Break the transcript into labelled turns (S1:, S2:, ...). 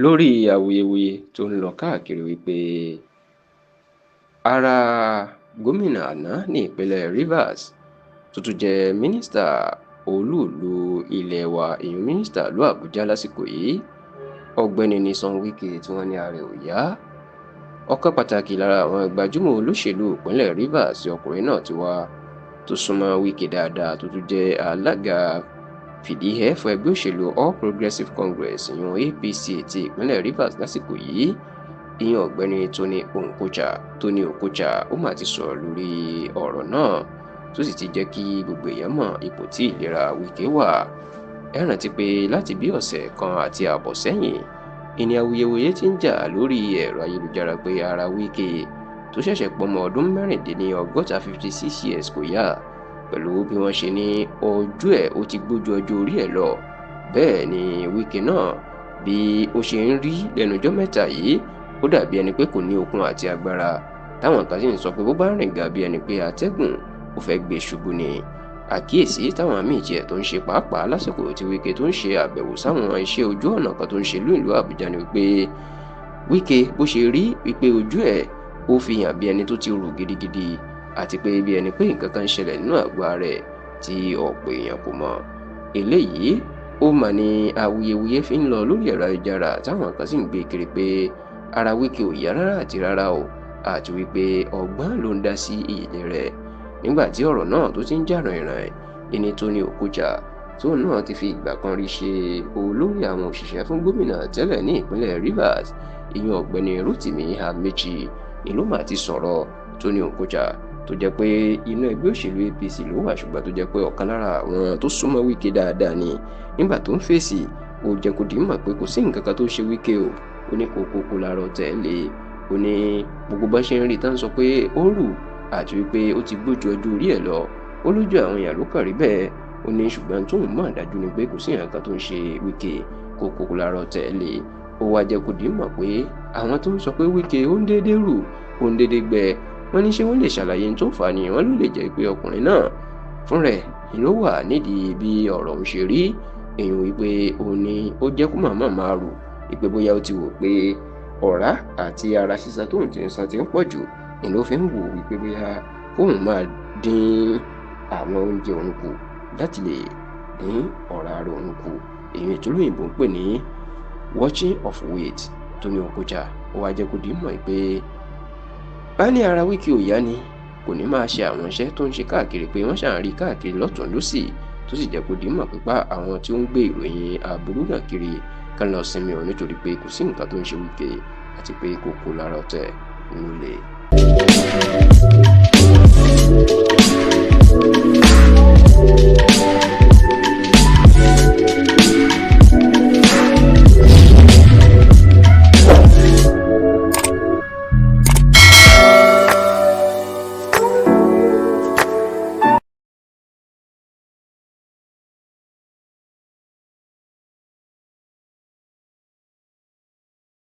S1: Lórí awuyewuye tó ń lọ káàkiri wípé ara gómìnà àná ní ìpínlẹ̀ Rivers tó tún jẹ́ mínísítà olúùlú ilé wa, ìyún mínísítà ìlú Àbújá lásìkò yìí, Ọ̀gbẹ́ni Nyesom Wike, tí wọ́n ní ara ẹ̀ ò yá. Ọ̀kan pàtàkì lára àwọn gbajúmọ̀ olóṣèlú ìpínlẹ̀ Rivers ọkùnrin náà ti wá, tó súnmọ́ Wike dáadáa, tó tún jẹ́ alága fìdíhẹ́ fún ẹgbẹ́ òṣèlú All Progressives Congress, ìyún APC, ti ìpínlẹ̀ Rivers lásìkò yìí, ìyẹn Ọ̀gbẹ́ni Tony Okocha. Tony Okocha ó mà ti sọ̀rọ̀ lórí ọ̀rọ̀ náà, tó sì ti jẹ́ kí gbogbo èèyàn mọ̀ ipò tí ìlera Wike wà. Ẹ rántí pé láti bí ọ̀sẹ̀ kan àti ààbọ̀ sẹ́yìn ìní awuyewuye ti ń jà lórí ẹ̀rọ ayélujára pé ara Wike tó ṣẹ̀ṣẹ̀ pọmọ ọdún 66, 56 years, kò yá, pẹ̀lú bí wọ́n ṣe ní ojú ẹ̀ ó ti gbójú ọjọ́ orí ẹ̀ lọ. Bẹ́ẹ̀ ni Wike náà, bí ó ṣe ń rí lẹ́nujọ́ mẹ́ta yìí, ó dàbí ẹni pé kò ní okun àti agbára, táwọn kan sì ń sọ pé bó bá rìn ga, bí ẹni pé atẹ́gùn ó fẹ́ gbé ṣubú ni. Àkíyèsí táwọn míì tiẹ̀ tó ń ṣe, pàápàá lásìkò tí Wike tó ń ṣe àbẹ̀wò sáwọn iṣẹ́ ojú ọ̀nà kan tó ń ṣe lóìlú Àbújá, ni wípé Wike, bó ṣe rí wípé ojú ẹ̀ ó fi hàn bí ẹni tó ti rù gidigidi, àti pé bí ẹni pé nǹkan kan ń ṣẹlẹ̀ nínú àgọ́ ara ẹ̀ tí ọ̀pọ̀ èèyàn kò mọ̀. Eléyìí ó mà ní awuyewuye fi ń lọ lórí ẹ̀rọ ayélujára, táwọn kan sì ń gbé kiri pé ara Wike ò yá rárá àti rárá o, àti wípé ọgbọ́n ló ń dá sí ìyèlé rẹ̀. Nígbà tí ọ̀rọ̀ náà tó ti ń jà ràìnràìn, ẹni Tony Okocha, tóun náà ti fi ìgbà kan rí ṣe olórí àwọn òṣìṣẹ́ fún gómìnà tẹ́lẹ̀ ní ìpínlẹ̀ Rivers, ìyẹn Ọ̀gbẹ́ni Rotimi Amaechi, ni ló mà ti sọ̀rọ̀. Tony Okocha, tó jẹ́ pé inú ẹgbẹ́ òṣèlú APC ló wà, ṣùgbọ́n tó jẹ́ pé ọ̀kan lára àwọn tó súnmọ́ Wike dáadáa ni, nígbà tó ń fèsì, ó jẹ́ kó dìímọ̀ pé kò sí nǹkan kan tó ṣe Wike o. Ó ní kókókó lára tẹ̀lé. Ó ní gbogbo bá ṣe ń rí tán sọ pé ó rù àti wípé ó ti gbójú ọjọ́ orí ẹ̀ lọ, ó lójú àwọn èèyàn ló kàn rí bẹ́ẹ̀. Ó ní ṣùgbọ́n tóun mọ̀ dájú ni pé kò sí nǹkan kan tó ń ṣe Wike, kókókó lára tẹ̀lé. Ó wá jẹ́ kó dìímọ̀ pé àwọn tó ń sọ pé Wike ó ń déédéé rù, ó ń déédéé gbẹ, wọ́n ní ṣé wọ́n lè ṣàlàyé tó fà á ni. Wọ́n ló lè jẹ́ pé ọkùnrin náà fún rẹ̀ ló wà nídìí bí ọ̀rọ̀ ń ṣe rí, èèyàn wípé òun ni ó jẹ́ kó màmá máa rù, wípé bóyá ó ti wò pé ọ̀rá àti ara sísan tóun ti ń san ti ń pọ̀ jù ni ló fi ń wò wípé bóyá kóun máa dín àwọn oúnjẹ òun kù láti lè dín ọ̀rá ara òun kù, èyí tó lóyìnbó ń pè ní watching of weight. Tony Okocha ó wá jẹ́ kó di mọ̀ pé bá ní ara Wike ò yá ni, kò ní máa ṣe àwọn iṣẹ́ tó ń ṣe káàkiri, pé wọ́n ṣàn rí káàkiri lọ́tún lọ́sì, tó sì jẹ́ kó di mọ̀ pípa àwọn tí ó ń gbé ìròyìn aburú náà kiri kán lọ sinmi ò, nítorí pé kò sí nǹkan tó ń ṣe Wike, àti pé kókó lára ọ̀tẹ̀ ló lè.